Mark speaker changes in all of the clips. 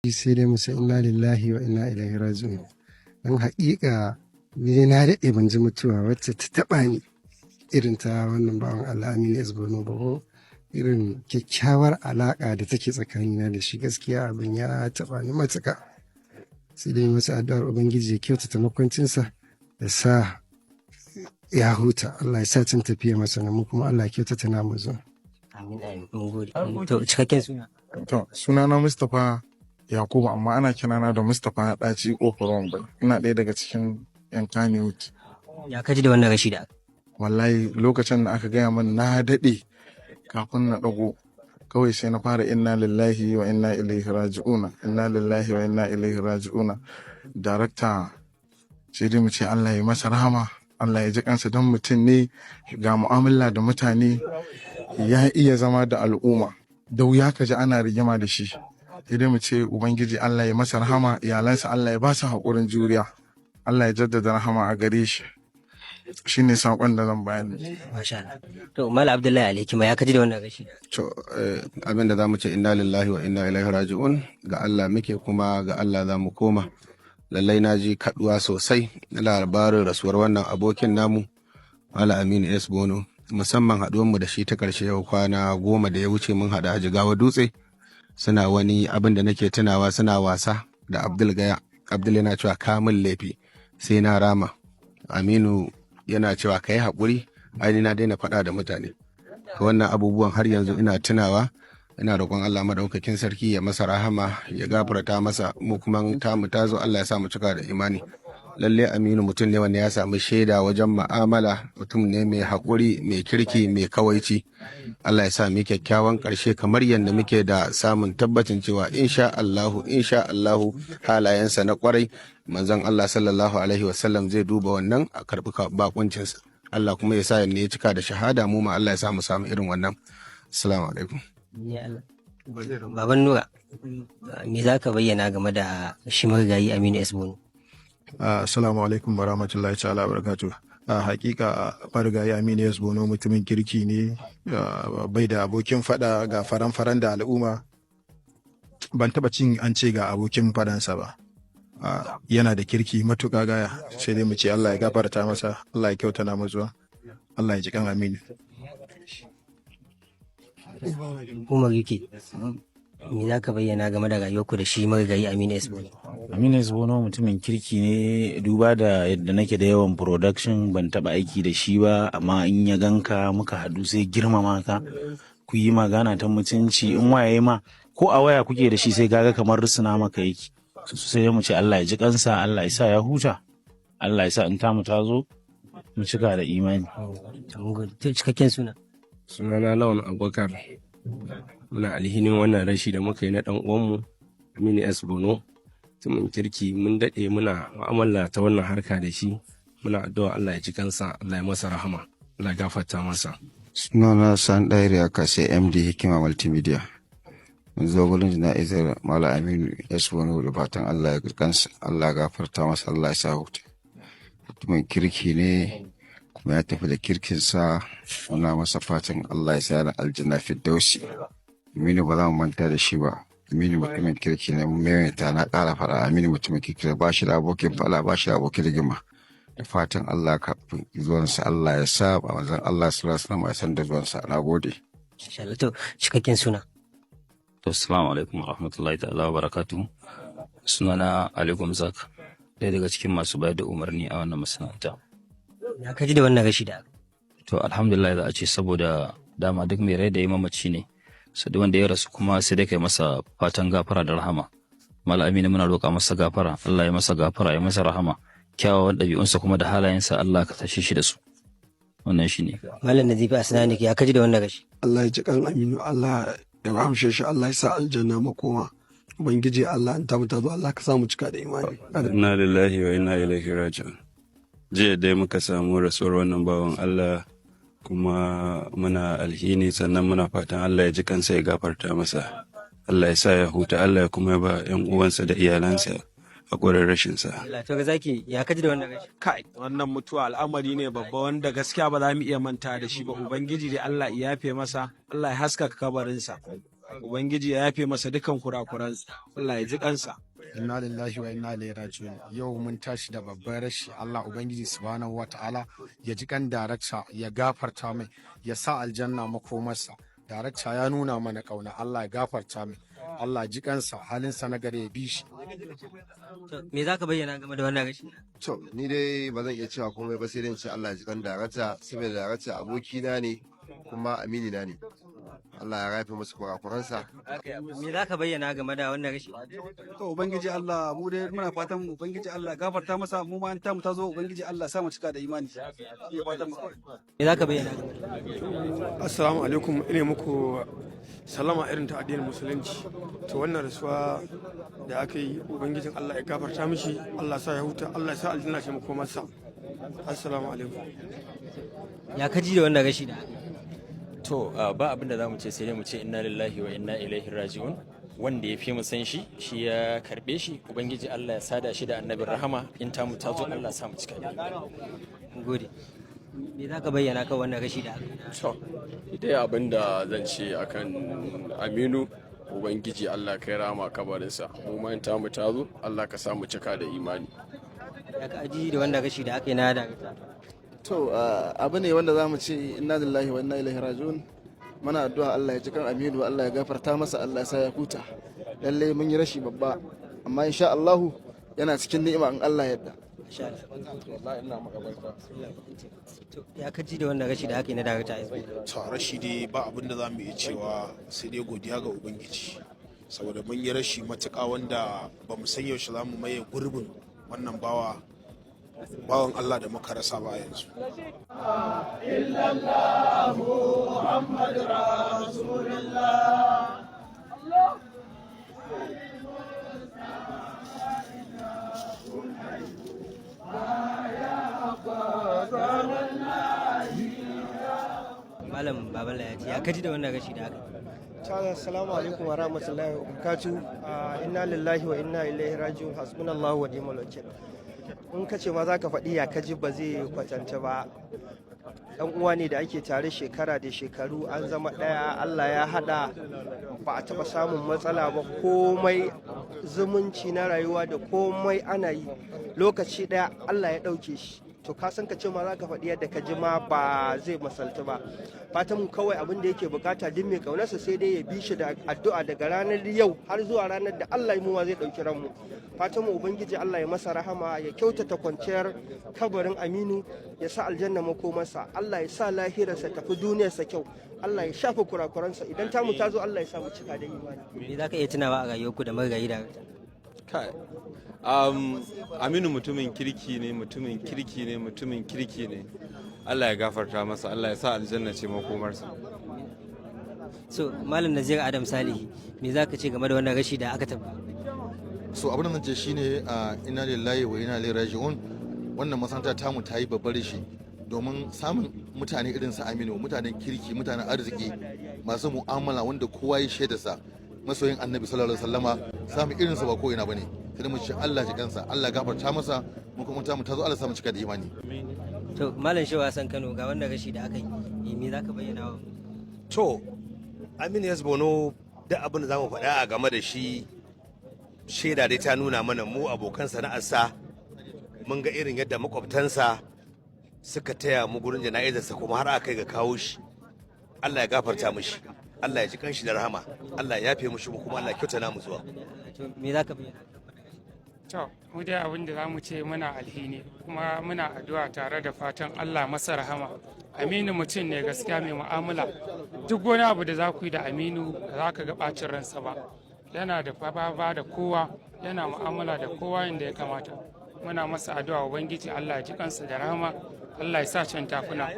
Speaker 1: Sai dai mu ce inna lillahi wa inna ilaihi raji'un. Don haƙiƙa ni na daɗe ban ji mutuwa wacce ta taɓa ni irin ta wannan bawan Allah Aminu S. Bono ba, ko irin kyakkyawar alaƙa da take tsakanina da shi, gaskiya abin ya taɓa ni matuƙa. Sai dai masa addu'ar Ubangiji ya kyautata makwancinsa da sa ya huta. Allah ya sa can tafiya masa na mu kuma Allah ya kyautata namu zuwa.
Speaker 2: Amin amin, mun gode. To, cikakken suna?
Speaker 3: To, sunana Mustapha Yakubu, amma ana kirana da Mustapha Ɗaci Ƙofar Wambai. Ina ɗaya daga cikin 'yan Kannywood.
Speaker 2: Ya kaji da wannan rashi da aka?
Speaker 3: Wallahi lokacin da aka gaya min, na daɗe kafin na ɗago. Kawai sai na fara inna lillahi wa inna ilaihi raji'una, inna lillahi wa inna ilaihi raji'una. Darakta, sai dai mu ce Allah ya masa rahama, Allah ya ji kansa, don mutum ne ga mu'amala da mutane, ya iya zama da al'umma. Da wuya ka ji ana rigima da shi. Sai dai mu ce Ubangiji Allah ya masa rahama, iyalansa Allah ya ba su haƙurin juriya. Allah ya jaddada rahama a gare shi. Shine saƙon da zan bayar.
Speaker 2: Masha Allah. To, Malam Abdullahi Alhikima, ya kaji da wannan rashi da aka?
Speaker 4: To, abin da za mu ce, inna lillahi wa inna ilaihi raji'un, ga Allah muke kuma ga Allah za mu koma. Lallai na ji kaduwa sosai na labarin rasuwar wannan abokin namu, Malam Aminu S. Bono. Musamman haɗuwanmu da shi ta ƙarshe yau kwana 10 da ya wuce, mun haɗu a Jigawa Dutse. Suna wani abin da nake tunawa, suna wasa da Abdul Gaya. Abdul yana cewa kamun laifi sai na rama. Aminu yana cewa ka yi haƙuri, ai na daina faɗa da mutane. Wannan abubuwan har yanzu ina tunawa. Ina roƙon Allah madaukakin sarki ya masa rahama, ya gafarta masa, mu kuma tamu ta zo Allah ya sa mu cika da imani. Lalle Aminu mutum ne wanda ya samu shaida wajen ma'amala, mutum ne mai haƙuri, mai kirki, mai kawaici. Allah ya sa mu kyakkyawan ƙarshe, kamar yadda muke da samun tabbacin cewa insha Allahu, insha Allahu, halayensa na kwarai, manzon Allah sallallahu alaihi wasallam zai duba wannan a karɓi bakuncinsa. Allah kuma ya sa ne ya cika da shahada, mu ma Allah ya sa mu samu irin wannan. Assalamu alaikum.
Speaker 2: Ya Allah. Baban Nura, me za ka bayyana game da shi marigayi Aminu S. Bono?
Speaker 5: Assalamu alaikum wa rahmatullahi ta'ala wa barakatuh. Hakika marigayi Aminu S. Bono mutumin kirki ne, bai da abokin fada, ga faran-faran da al'umma. Ban taba cin an ce ga abokin fadansa ba. Yana da kirki matuƙa gaya, sai dai mu ce Allah ya gafarta masa, Allah ya kyauta na zuwa. Allah ya ji kan Aminu.
Speaker 2: Umar UK, me za ka bayyana game da rayuwarku da shi marigayi Aminu S. Bono?
Speaker 6: Aminu S. Bono mutumin kirki ne. Duba da yadda nake da yawan production, ban taba aiki da shi ba, amma in ya ganka muka haɗu sai girmama ka, ku yi magana ta mutunci, in waye ma ko a waya kuke da shi sai gaga kamar rusuna maka yake. Sai dai mu ce Allah ya ji kansa, Allah ya sa ya huta, Allah ya sa in tamu ta zo mu cika da imani.
Speaker 2: To, mun gode. To, cikakken suna?
Speaker 7: Sunana Lawan Abubakar. Muna alhinin wannan rashi da muka yi na dan uwanmu Aminu S. Bono, mutumin kirki. Mun daɗe muna mu'amala ta wannan harka da shi. Muna addu'a Allah ya ji kansa, Allah ya masa rahama, Allah ya gafarta masa.
Speaker 8: Sunana San Ɗairi Akase, MD Hikima Multimedia. Mun zo gurin jana'izar Malam Aminu S. Bono da fatan Allah ya kansa, Allah ya gafarta masa, Allah ya sa huta. Mutumin kirki ne kuma ya tafi da kirkinsa. Muna masa fatan Allah ya sa aljanna firdausi. Aminu ba za mu manta da shi ba. Aminu mutumin kirki ne, mun maimaita, na ƙara faɗa, Aminu mutumin kirki ne, ba shi da abokin faɗa, ba shi da abokin rigima. Da fatan Allah kafin zuwansa Allah ya sa ba manzon Allah sallallahu alaihi wasallam ya san da zuwansa. Na gode.
Speaker 2: Insha Allah. To, cikakken suna?
Speaker 9: To, assalamu alaikum wa rahmatullahi ta'ala wa barakatuhu. Sunana Ali Gumzak, ɗaya daga cikin masu bayar da umarni a wannan masana'anta.
Speaker 2: Ya kaji da wannan rashi da aka?
Speaker 9: To, alhamdulillah za a ce, saboda dama duk mai rai da ya mamaci ne. So duk wanda ya rasu kuma sai dai kai masa fatan gafara da rahama. Malam Aminu muna roƙa masa gafara, Allah ya masa gafara, ya masa rahama. Kyawawan ɗabi'unsa kuma da halayensa Allah ka tashe shi da su. Wannan shi ne.
Speaker 2: Malam Nazifi Asnanik, ya kaji da wannan rashi?
Speaker 10: Allah ya ji kan Aminu, Allah ya rahamshe shi, Allah ya sa aljanna makoma. Ubangiji Allah, in tamu ta zo Allah ka samu cika da imani.
Speaker 11: Inna lillahi wa inna ilaihi raji'un. Jiya dai muka samu rasuwar wannan bawan Allah, kuma muna alhini, sannan muna fatan Allah ya ji kansa ya gafarta masa. Allah ya sa ya huta, Allah ya kuma ba 'yan uwansa da iyalansa haƙurin rashinsa.
Speaker 2: Allah to zaki, ya kaji da wannan rashi?
Speaker 12: Kai, wannan mutuwa al'amari ne babba wanda gaskiya ba za mu iya manta da shi ba. Ubangiji dai Allah ya yafe masa, Allah ya haskaka kabarinsa. Ubangiji ya yafe masa dukan kurakuransa. Allah ya ji kansa.
Speaker 13: Inna lillahi wa inna ilaihi raji'un. Yau mun tashi da babban rashi. Allah Ubangiji Subhanahu wata'ala ya ji kan darakta, ya gafarta mai, ya sa aljanna makomarsa. Darakta ya nuna mana kauna. Allah ya gafarta mai, Allah ji kansa, halinsa na gare ya bi shi.
Speaker 2: Me za ka bayyana game da wannan rashi?
Speaker 14: To, ni dai ba zan iya cewa komai ba, sai dai in ce Allah ya ji kan darakta, saboda darakta abokina ne kuma amini na ne. Allah ya yafe masa kurakuransa.
Speaker 2: Me za ka bayyana game da wannan rashi?
Speaker 15: To, Ubangiji Allah, mu dai muna fatan Ubangiji Allah gafarta masa, mu ma in tamu ta zo, Ubangiji Allah sa mu cika da imani. Shi ne fatan mu.
Speaker 2: Me za ka bayyana game da
Speaker 16: Assalamu alaikum, ina muku salama irin ta addinin Musulunci. To, wannan rasuwa da aka yi, Ubangijin Allah ya gafarta mishi, Allah sa ya huta, Allah ya sa aljanna ce makomarsa. Assalamu alaikum.
Speaker 2: Ya ka ji da wannan rashi da aka yi?
Speaker 17: To, ba abin da za mu ce sai dai mu ce inna lillahi wa inna ilaihi raji'un. Wanda ya fi mu san shi, shi ya karbe shi. Ubangiji Allah ya sada shi da Annabin rahama. In tamu ta zo, Allah sa mu cika da imani.
Speaker 2: Gode. Me za ka bayyana kan wannan rashi da aka yi?
Speaker 18: To, dai abin da zan ce akan Aminu, Ubangiji Allah kai rahama kabarinsa. Mu ma in tamu ta zo, Allah ka sa mu cika da imani.
Speaker 2: Ya ka ji da wannan rashi da aka yi na darakta?
Speaker 19: To, abu ne wanda za mu ce inna lillahi wa inna ilaihi raji'un. Muna addu'a Allah ya ji kan Aminu, Allah ya gafarta masa, Allah ya sa ya huta. Lalle mun yi rashi babba, amma insha Allahu yana cikin ni'ima in Allah ya yarda.
Speaker 18: Wallahi ina makabarta.
Speaker 2: To, ya ka ji da wannan rashi da aka yi na darakta?
Speaker 20: To, rashi dai ba abin da za mu iya cewa sai dai godiya ga Ubangiji, saboda mun yi rashi matuƙa wanda ba mu san yaushe za mu maye gurbin wannan bawan Allah da muka rasa ba yanzu.
Speaker 21: Illallah Muhammad Rasulullah.
Speaker 2: Malam Babala ya ce, ya ka ji da wannan rashi da aka yi?
Speaker 22: Ta'ala, assalamu alaikum wa rahmatullahi wa barakatuh. Inna lillahi wa inna ilaihi raji'un, hasbunallahu wa ni'mal wakil. In ka ce ma za ka faɗi ya ka ji, ba zai kwatanta ba. Dan uwa ne da ake tare shekara da shekaru, an zama ɗaya, Allah ya haɗa, ba a taɓa samun matsala ba. Komai zumunci na rayuwa da komai ana yi, lokaci ɗaya Allah ya ɗauke shi. To, ka san ka ce ma za ka faɗi yadda ka ji ma ba zai masaltu ba. Fatan mu kawai, abin da yake bukata, duk mai kaunarsa sai dai ya bi shi da addu'a daga ranar yau har zuwa ranar da Allah mu ma zai ɗauki ranmu. Fatan mu, Ubangiji Allah ya masa rahama, ya kyautata kwanciyar kabarin Aminu, ya sa aljanna makomarsa. Allah ya sa lahirarsa tafi duniyarsa kyau. Allah ya shafa kurakuransa. Idan tamu ta zo, Allah ya sa mu cika da imani.
Speaker 2: Me za ka iya tunawa a rayuwarku da marigayi darakta?
Speaker 23: Kai, Aminu mutumin kirki ne, mutumin kirki ne, mutumin kirki ne. Allah ya gafarta masa, Allah ya sa aljanna ce makomarsa.
Speaker 2: So, Malam Nazir Adam Salihi, me za ka ce game da wannan rashi da aka tabbata?
Speaker 24: So, abin da zan ce shine inna lillahi wa inna ilaihi raji'un. Wannan masana'anta tamu ta yi babbar rashi, domin samun mutane irin su Aminu, mutanen kirki, mutanen arziki, masu mu'amala, wanda kowa ya shaida sa masoyin Annabi sallallahu alaihi wasallama, samun irin sa ba ko ina bane. Sai mu ce Allah ji kansa, Allah gafarta masa, mu kuma tamu ta zo, Allah sa mu cika da imani.
Speaker 2: To, Malam Shehu Hassan Kano, ga wannan rashi da aka yi, me za ka bayyana wa
Speaker 25: To, Aminu S Bono, duk abin da za mu faɗa a game da shi, shaida dai ta nuna mana. Mu abokan sana'arsa mun ga irin yadda makwabtansa suka taya mu gurin jana'izarsa, kuma har aka kai ga kawo shi. Allah ya gafarta mishi, Allah ya ji kanshi da rahama, Allah ya yafe mishi, mu kuma Allah ya kyauta namu zuwa.
Speaker 2: To, me za ka bayyana?
Speaker 26: To, mu dai abin da za mu ce, muna alhini kuma muna addu'a tare da fatan Allah masa rahama. Aminu mutum ne gaskiya mai mu'amala. Duk wani abu da za ku yi da Aminu, ba za ka ga ɓacin ransa ba. Yana da ba da kowa, yana mu'amala da kowa inda ya kamata. Muna masa addu'a, Ubangiji Allah ya ji kansa da rahama, Allah ya sa can tafuna.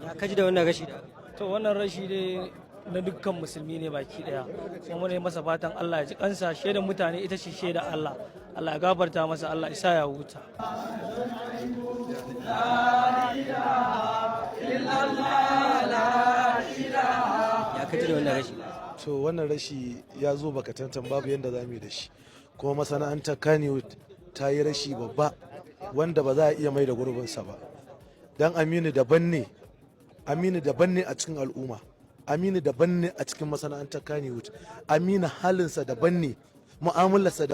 Speaker 2: Ya ka ji da wannan rashi da
Speaker 27: To, wannan rashi dai na dukkan Musulmi ne baki daya, kuma muna masa fatan Allah ya ji kansa. Shaidan mutane ita ce shaida Allah. Allah ya gafarta masa, Allah ya sa ya huta.
Speaker 2: Ya ka ji da wannan rashi?
Speaker 28: To, wannan rashi ya zo bakatantan, babu yadda za mu yi da shi. Kuma masana'antar Kannywood ta yi rashi babba wanda ba za a iya mai da gurbinsa ba, don Aminu daban ne, Aminu daban ne a cikin al'umma. Aminu daban ne a cikin masana'antar Kannywood. Aminu halinsa daban ne, mu'amalarsa.